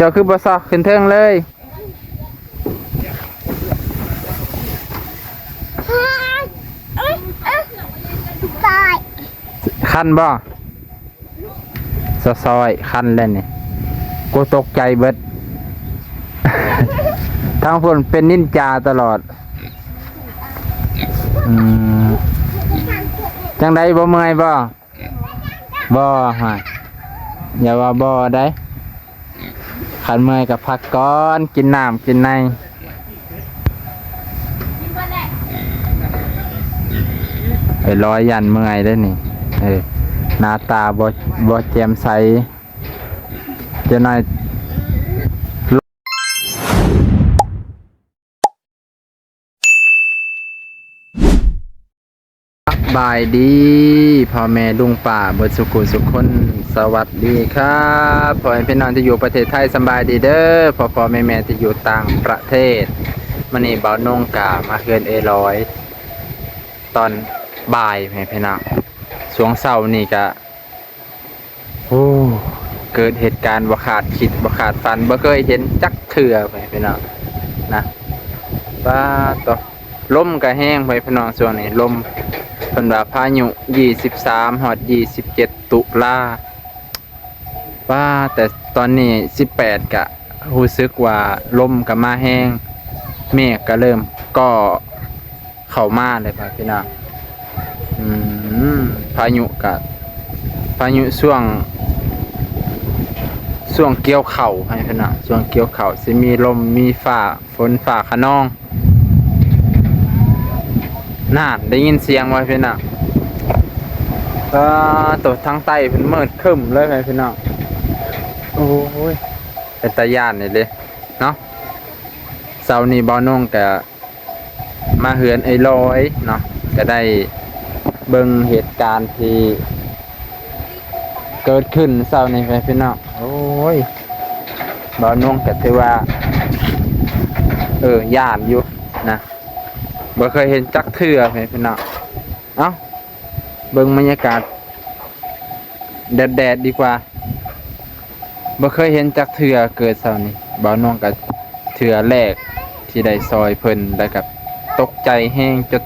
ເຈົ້າຄືບໍ່ຊອກຂຶ້ນເທິງເລີຍ? ຄັນບໍ່? ຊອຍ ຄັນແລ້ວນີ້ ກູຕົກໃຈເບິດ. ທາງພຸ້ນເປັນນິນຈາຕະຫຼອດ. ອືມ ຈັ່ງໃດ ບໍ່ເມື່ອຍບໍ່? ບໍ່ ຮະ ຢ່າວ່າບໍ່ໄດ໋. ຄັນເມື່ອຍກໍພັກກ່ອນ ກິນນ້ຳກິນໃນ. ໄອ້ລອຍຢ້ານເມື່ອຍເດ້ນີ້ ເອີ ໜ້າຕາບໍ່ ບໍ່ແຈ່ມໃສ. ຈະໜ້ອຍ ສະບາຍດີພໍ່ແມ່ລຸງປ້າເບິດສຸຂູສຸຄົນ. ສະຫວັດດີຄັບ ພໍ່ແມ່ພີ່ນ້ອງທີ່ຢູ່ປະເທດໄທ ສະບາຍດີເດີ ພໍ່ໆແມ່ໆທີ່ຢູ່ຕ່າງປະເທດ. ມື້ນີ້ບ່າວນົງກະມາເຮືອນເອື້ອຍລອຍຕອນບ່າຍ ພໍ່ແມ່ພີ່ນ້ອງ. ຊ່ວງເຊົ້ານີ້ກະ ໂອ້ ເກີດເຫດການບໍ່ຄາດຄິດບໍ່ຄາດຝັນ ບໍ່ເຄີຍເຫັນຈັກເທື່ອ ພໍ່ແມ່ພີ່ນ້ອງນະ. ປາດໂຕ ລົມກະແຮງ ພໍ່ແມ່ພີ່ນ້ອງ. ຊ່ວງນີ້ລົມ ເພິ່ນວ່າພາຍຸ ຊາວສາມ ຮອດ ຊາວເຈັດ ຕຸລາ. ປາດ ແຕ່ຕອນນີ້ ຊາວແປດ ກະຮູ້ສຶກວ່າລົມກະມາແຮງ ເມກກະເລີ່ມກໍ່ ເຂົ້າມາເລີຍ ພໍ່ແມ່ພີ່ນ້ອງ. ອືມ ພາຍຸກະ ພາຍຸຊ່ວງ ຊ່ວງກ່ຽວເຂົ້າ ພໍ່ແມ່ພີ່ນ້ອງ ຊ່ວງກ່ຽວເຂົ້າ ຊິມີລົມມີຟ້າ ຝົນຟ້າຄະນອງ. ນັ້ນ ໄດ້ຍິນສຽງບໍ່ ພີ່ນ້ອງ? ປາດໂຕ ທາງໃຕ້ເພິ່ນມືດຄຶ້ມເລີຍ ພໍ່ແມ່ພີ່ນ້ອງ. ໂອ້ຍ ເປັນຕາຢ້ານນີ້ເດ້ເນາະ. ເຊົ້ານີ້ບ່າວນົງກະ ມາເຮືອນເອື້ອຍລອຍເນາະ ກະໄດ້ເບິ່ງເຫດການທີ່ເກີດຂຶ້ນເຊົ້ານີ້ ພີ່ນ້ອງ. ໂອ້ຍ ບ່າວນົງກະຖືວ່າ ເອີ ຢ້ານຢູ່ນະ ບໍ່ເຄີຍເຫັນຈັກເທື່ອ ພີ່ນ້ອງ. ເອົ້າ ເບິ່ງບັນຍາກາດແດດໆ ດີກວ່າ. ບໍ່ເຄີຍເຫັນຈັກເທື່ອເກີດເຊົ້ານີ້ ບ່າວນົງກະເທື່ອແລກທີ່ໄດ້ຊ່ອຍເພິ່ນ ແລ້ວກະຕົກໃຈແຮງ ຈົນ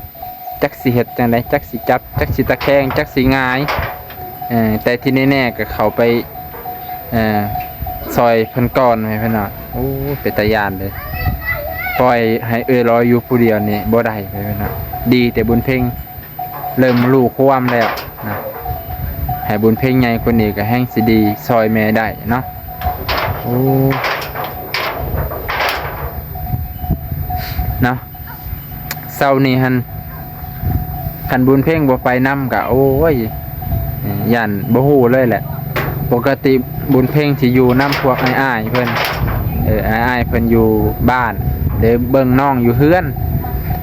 ຈັກຊິເຮັດຈັ່ງໃດ ຈັກຊິຈັບ ຈັກຊິຕະແຄງ ຈັກຊິຫງາຍ. ເອີ ແຕ່ທີ່ແນ່ໆ ກະເຂົ້າໄປ ເອີ ຊ່ອຍເພິ່ນກ່ອນ ໃຫ້ເພິ່ນວ່າ ໂອ້ ເປັນຕາຢ້ານເດ້. ປ່ອຍໃຫ້ເອື້ອຍລອຍຢູ່ຜູ້ດຽວນີ້ບໍ່ໄດ້ ໃຫ້ເພິ່ນວ່າ. ດີແຕ່ບຸນເພັງ ເລີ່ມຮູ້ຄວາມແລ້ວນະ ໃຫ້ບຸນເພັງໃຫຍ່ກວ່ານີ້ກະແຮ່ງຊິດີ ຊ່ອຍແມ່ໄດ້ເນາະ. ໂອ້ ເນາະ ເຊົ້ານີ້ຫັ້ນ ຄັນບຸນເພັງບໍ່ໄປນຳກະ ໂອ້ຍ ຢ້ານບໍ່ຮູ້ເລີຍແຫຼະ. ປົກກະຕິບຸນເພັງຊິຢູ່ນຳພວກອ້າຍໆເພິ່ນ ເອີ ອ້າຍໆເພິ່ນຢູ່ບ້ານ ຫຼືເບິ່ງນ້ອງຢູ່ເຮືອນ.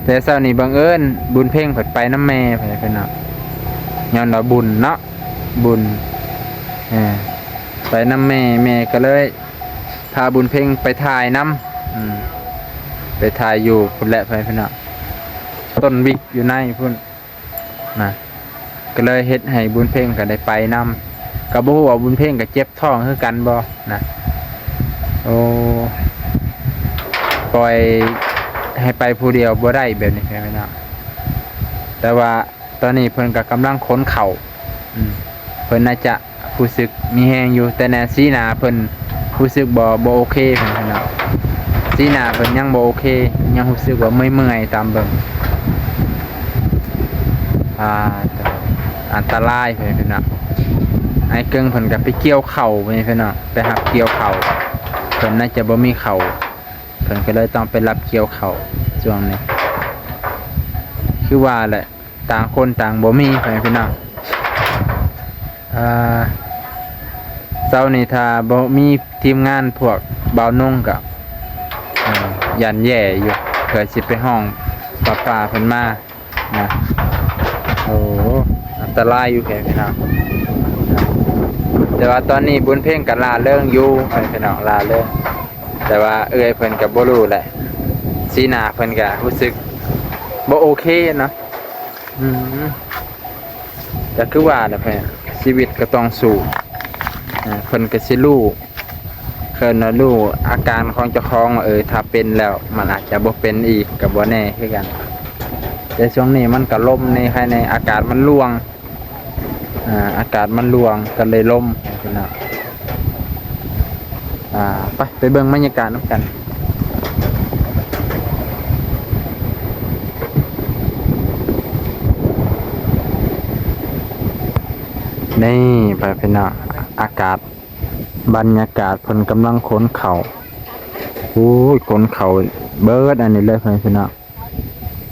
ແຕ່ເຊົ້ານີ້ບັງເອີນບຸນເພັງເພິ່ນໄປນຳແມ່ ເພິ່ນເນາະ ຍ້ອນວ່າບຸນເນາະ ບຸນ ເອີ ໄປນຳແມ່ ແມ່ກະເລີຍພາບຸນເພັງໄປຖ່າຍນຳ ອືມ ໄປຖ່າຍຢູ່ພຸ້ນແຫຼະ ເພື່ອນເນາະ ຕົ້ນວິກຢູ່ໃນພຸ້ນ ນະ ກໍເລີຍເຮັດໃຫ້ບຸນເພັງກໍໄດ້ໄປນຳ. ກໍບໍ່ຮູ້ວ່າບຸນເພັງກໍເຈັບທ້ອງຄືກັນບໍ່ນະ. ໂອ້ ປ່ອຍໃຫ້ໄປຜູ້ດຽວບໍ່ໄດ້ແບບນີ້ ເພື່ອນເນາະ. ແຕ່ວ່າຕອນນີ້ເພິ່ນກໍກຳລັງຂົນເຂົ້າ ອືມ ເພິ່ນໜ້າຈະ ຮູ້ສຶກມີແຮງຢູ່ ແຕ່ແນວສີໜ້າເພິ່ນຮູ້ສຶກບໍ່ ບໍ່ໂອເຄ ເພິ່ນເນາະ. ສີໜ້າເພິ່ນຍັງບໍ່ໂອເຄ ຍັງຮູ້ສຶກວ່າເມື່ອຍໆ ຕາມເບິ່ງ. ອ່າ ອັນຕະລາຍເພິ່ນເນາະ. ອ້າຍເກິ່ງເພິ່ນກໍໄປກ່ຽວເຂົ້າເພິ່ນເນາະ ໄປຮັບກ່ຽວເຂົ້າ ເພິ່ນໜ້າຈະບໍ່ມີເຂົ້າ ເພິ່ນກໍເລີຍຕ້ອງໄປຮັບກ່ຽວເຂົ້າຊ່ວງນີ້. ຄືວ່າແຫຼະ ຕ່າງຄົນຕ່າງບໍ່ມີ ພໍ່ແມ່ພີ່ນ້ອງ. ເອີ ເຊົ້ານີ້ຖ້າບໍ່ມີທີມງານພວກບ່າວນົງກໍ ເອີ ຢ້ານແຍ່ຢູ່ ເພື່ອຊິໄປຮ້ອງປ້າໆເພິ່ນມານະ. ໂອ້ ອັນຕະລາຍຢູ່ ພໍ່ແມ່ພີ່ນ້ອງ. ແຕ່ວ່າຕອນນີ້ບຸນເພັງກໍລ່າເລີງຢູ່ ພໍ່ແມ່ພີ່ນ້ອງ ລ່າເລີງ. ແຕ່ວ່າເອື້ອຍເພິ່ນກໍບໍ່ຮູ້ແຫຼະ ສີໜ້າເພິ່ນກໍຮູ້ສຶກບໍ່ໂອເຄເນາະ. ອືມ ກໍຄືວ່າແຫຼະ ເພິ່ນ ຊີວິດກໍຕ້ອງສູ້ ເພິ່ນກໍຊິຮູ້ ເອີ້ນວ່າຮູ້ອາການຂອງເຈົ້າຂອງວ່າ ເອີ ຖ້າເປັນແລ້ວມັນອາດຈະບໍ່ເປັນອີກກໍບໍ່ແນ່ຄືກັນ. ແຕ່ຊ່ວງນີ້ມັນກໍລົມແນ່ ໃຄແນ່ ອາກາດມັນລ່ວງ ອ່າ ອາກາດມັນລ່ວງກໍເລີຍລົມພີ່ນ້ອງ. ອ່າ ໄປ ໄປເບິ່ງບັນຍາກາດນຳກັນ. ນີ້ ໄປພີ່ນ້ອງ ອາກາດ ບັນຍາກາດເພິ່ນກຳລັງຂົນເຂົ້າ. ໂອ້ຍ ຂົນເຂົ້າເບິດອັນນີ້ເລີຍພີ່ນ້ອງ.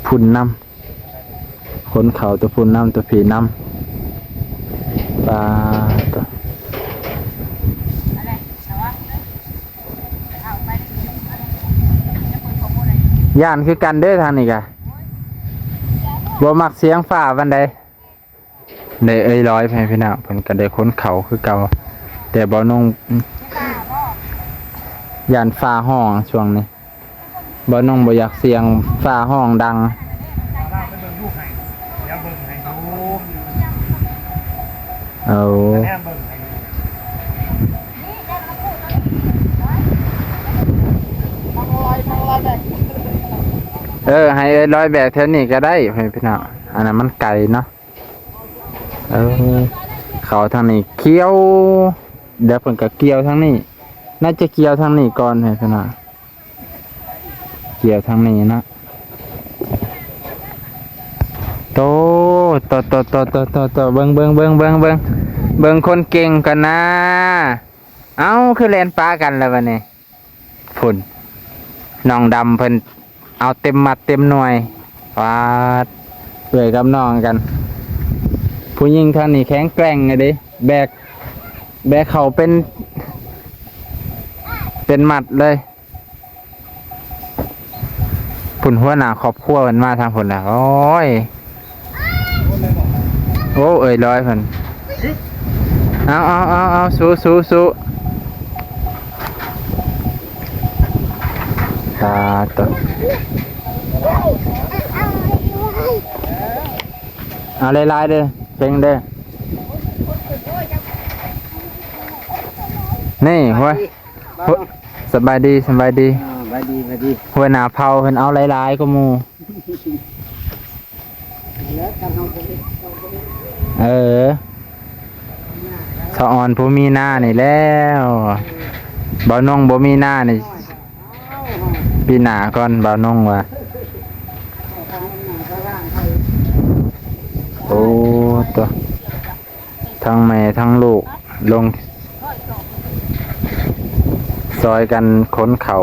ພຸ້ນນຳ ຂົນເຂົ້າຕົວພຸ້ນນຳ ຕົວພີ້ນຳ. ປາດ ຢ້ານຄືກັນເດີ້ ທາງນີ້ກະບໍ່ມັກສຽງຟ້າປານໃດ. ໄດ້ເອີ່ຍລອຍ ພໍ່ແມ່ພີ່ນ້ອງ ເພິ່ນກໍໄດ້ຂົນເຂົ້າຄືເກົ່າ. ແຕ່ບ່າວນົງຢ້ານຟ້າຮ້ອງຊ່ວງນີ້ ບ່າວນົງບໍ່ຢາກສຽງຟ້າຮ້ອງດັງ. ເອົາ ເອີ ໃຫ້ເອີ່ຍລອຍແບກແຖວນີ້ກໍໄດ້ ພໍ່ແມ່ພີ່ນ້ອງ ອັນນັ້ນມັນໄກເນາະ. ເອີ ເຂົ້າທາງນີ້ກ່ຽວ ດຽວເພິ່ນກໍກ່ຽວທາງນີ້ ໜ້າຈະກ່ຽວທາງນີ້ກ່ອນ ໃຫ້ເພິ່ນວ່າ ກ່ຽວທາງນີ້ເນາະ. ໂຕ ໂຕ ໂຕ ເບິ່ງ ເບິ່ງ ເບິ່ງ ເບິ່ງ ເບິ່ງ ເບິ່ງຄົນເກັ່ງກ່ອນນາ. ເອົ້າ ຄືແລ່ນປະກັນລະບັດນີ້. ພຸ້ນ ນ້ອງດຳເພິ່ນເອົາເຕັມມັດເຕັມໜ່ວຍ. ປາດ ເອື້ອຍກັບນ້ອງກັນ ຜູ້ຍິງທາງນີ້ແຂງແກຮ່ງເດ້ ແບກ ແບກເຂົ້າເປັນ ເປັນມັດເລີຍ. ພຸ້ນ ຫົວໜ້າຄອບຄົວເພິ່ນມາທາງພຸ້ນແລ້ວ. ໂອ້ຍ ໂອ້ ເອີ່ຍລອຍເພິ່ນ ເອົາ ເອົາ ເອົາ ເອົາ ສູ້ ສູ້ ສູ້. ສາທຸ ເອົາຫຼາຍໆເດີ້ ເກັ່ງເດີ້. ນີ້ ຫົວ ສະບາຍດີ ສະບາຍດີ ອ່າ ສະບາຍດີ ສະບາຍດີ. ຫົວໜ້າເຜົ່າເພິ່ນເອົາຫຼາຍໆກວ່າໝູ່. ເອີ ສະອອນຜູ້ມີນານີ້ແລ້ວ ບ່າວນົງບໍ່ມີນານີ້ ປີໜ້າກ່ອນ ບ່າວນົງວ່າ. ໂອ້ ໂຕ ທັງແມ່ທັງລູກລົງຊ່ອຍກັນຂົນເຂົ້າ.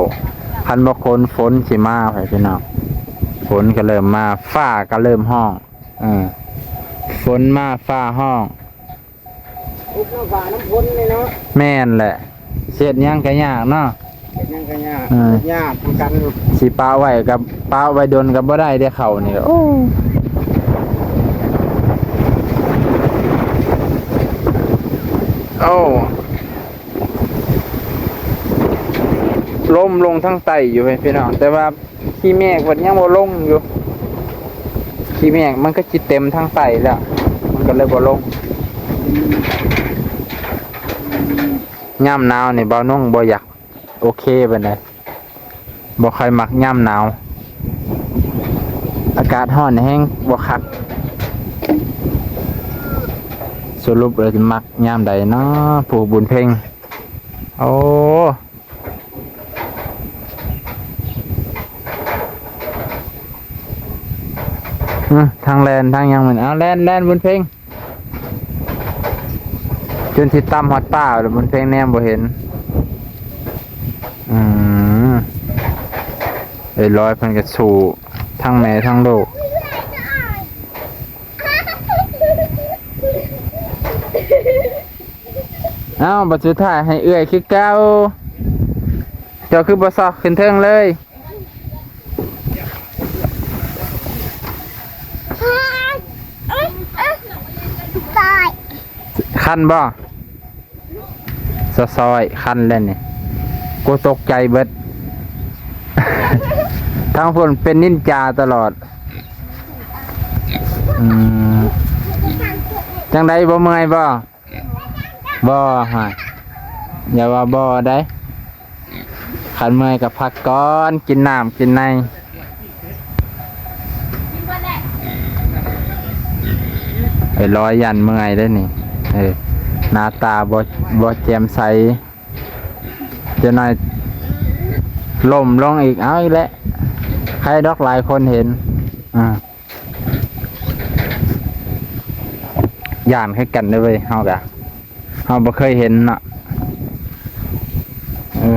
ຄັນບໍ່ຂົນ ຝົນຊິມາ ພີ່ນ້ອງ. ຝົນກໍເລີ່ມມາ ຟ້າກໍເລີ່ມຮ້ອງ. ເອີ ຝົນມາ ຟ້າຮ້ອງ. ທຸກນຳຟ້ານຳຝົນນີ້ເນາະ. ແມ່ນແຫຼະ. ເຮັດຫຍັງກໍຍາກເນາະ. ເຮັດຫຍັງກໍຍາກ. ເອີ ຍາກຄືກັນ. ຊິປະໄວ້ກໍປະໄວ້ດົນກໍບໍ່ໄດ້ເດ້ ເຂົ້ານີ້. ໂອ້ ໂອ້ ລົມລົງທາງໃຕ້ຢູ່ ພີ່ນ້ອງ ແຕ່ວ່າ ຂີ້ເມກເພິ່ນຍັງບໍ່ລົງຢູ່. ຂີ້ເມກມັນກໍຊິເຕັມທາງໃຕ້ແລ້ວ ມັນກໍເລີຍບໍ່ລົງ. ຍາມໜາວນີ້ ບ່າວນົງບໍ່ຢາກໂອເຄປານໃດ ບໍ່ຄ່ອຍມັກຍາມໜາວ. ອາກາດຮ້ອນແຮງບໍ່ຄັກ. ສະຫຼຸບແລ້ວຊິມັກຍາມໃດເນາະ ຜູ້ບຸນເພັງ? ໂອ້ ອື ທັງແລ່ນທັງຫຍັງມັນ. ເອົາ ແລ່ນ ແລ່ນ ບຸນເພັງ ຈົນຊິຕຳຮອດປ່າແລ້ວ ບຸນເພັງແນມບໍ່ເຫັນ. ອື ເອີຍ ລອຍເພິ່ນກໍສູ້ທັງແມ່ທັງລູກ. ເອົ້າ ບັດສຸດທ້າຍໃຫ້ເອື້ອຍຄືເກົ່າ. ເຈົ້າຄືບໍ່ຊອກຂຶ້ນເທິງເລີຍ? ຄັນບໍ່? ຊອຍ ຄັນແລ້ວນີ້. ໂກ ຕົກໃຈເບິດ. ທາງພຸ້ນເປັນນິນຈາຕະຫຼອດ. ອືມ ຈັ່ງໃດ ບໍ່ເມື່ອຍບໍ່? ບໍ່ ຮະ ຢ່າວ່າບໍ່ໃດ. ຄັນເມື່ອຍກໍພັກກ່ອນ ກິນນ້ຳກິນໃນ. ໄອ້ລອຍຢ້ານເມື່ອຍເດ້ນີ້ ເອີ ໜ້າຕາບໍ່ ບໍ່ແຈ່ມໃສ. ຈັກໜ້ອຍລົ້ມລົງອີກ ເອົາອີກແຫຼະ. ໃຄດອກ ຫຼາຍຄົນເຫັນ ອ່າ ຢ້ານຄືກັນເດ້ເວີຍ ເຮົາກະ ເຮົາບໍ່ເຄີຍເຫັນເນາະ. ເອີ